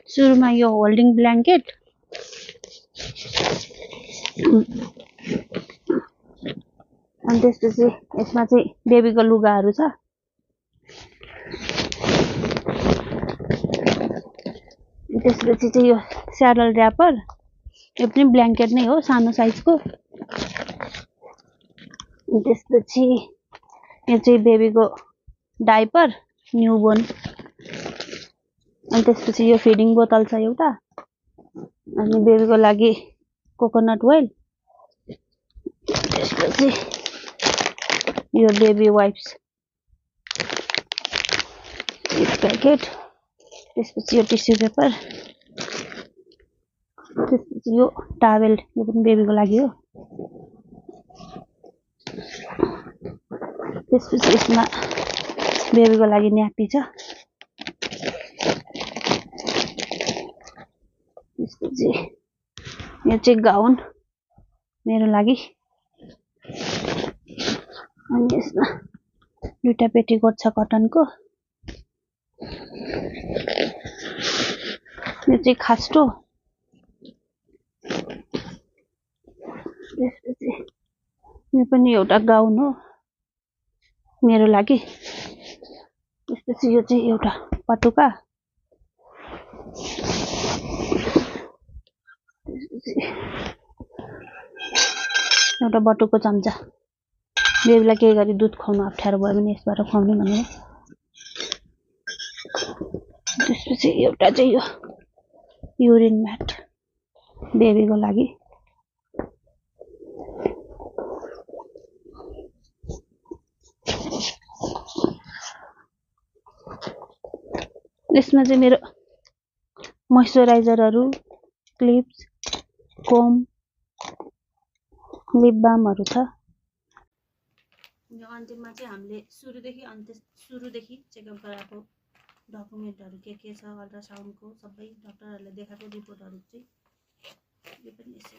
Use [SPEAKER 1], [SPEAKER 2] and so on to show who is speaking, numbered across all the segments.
[SPEAKER 1] सुरुमा यो holding blanket, अनि त्यसपछि यसमा चाहिँ बेबीको लुगाहरू छ। त्यसपछि चाहिँ यो स्याडल र्यापर, यो पनि ब्ल्याङ्केट नै हो सानो साइजको। त्यसपछि यो चाहिँ बेबीको डाइपर न्यूबोर्न। अनि त्यसपछि यो फिडिङ बोतल छ एउटा, अनि बेबीको लागि कोकोनट ओइल। त्यसपछि यो बेबी वाइप्स एक प्याकेट। त्यसपछि यो टिस्यु पेपर। त्यसपछि यो टावेल, यो पनि बेबीको लागि हो। त्यसपछि यसमा बेबीको लागि न्यापी छ। त्यसपछि यो चाहिँ गाउन मेरो लागि। अनि यसमा दुईटा पेटीकोट छ कटनको। यो चाहिँ खास्टो। त्यसपछि यो पनि एउटा गाउन हो मेरो लागि। त्यसपछि यो चाहिँ एउटा पटुका। त्यसपछि एउटा बटुको चम्चा, बेबीलाई केही गरी दुध खुवाउनु अप्ठ्यारो भयो भने यसबाट खुवाउने भनेर। त्यसपछि एउटा चाहिँ यो युरिन म्याट बेबीको लागि। यसमा चाहिँ मेरो मोइस्चराइजरहरू, क्लिप्स, कोम, लिप बामहरू छ। यो अन्तिममा चाहिँ हामीले सुरुदेखि चेकअप गराएको डकुमेन्टहरू के छ, अल्ट्रासाउन्डको सबै डक्टरहरूले देखाएको रिपोर्टहरू चाहिँ यो पनि यसै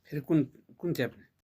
[SPEAKER 2] फेरि कुन च्याप्टर?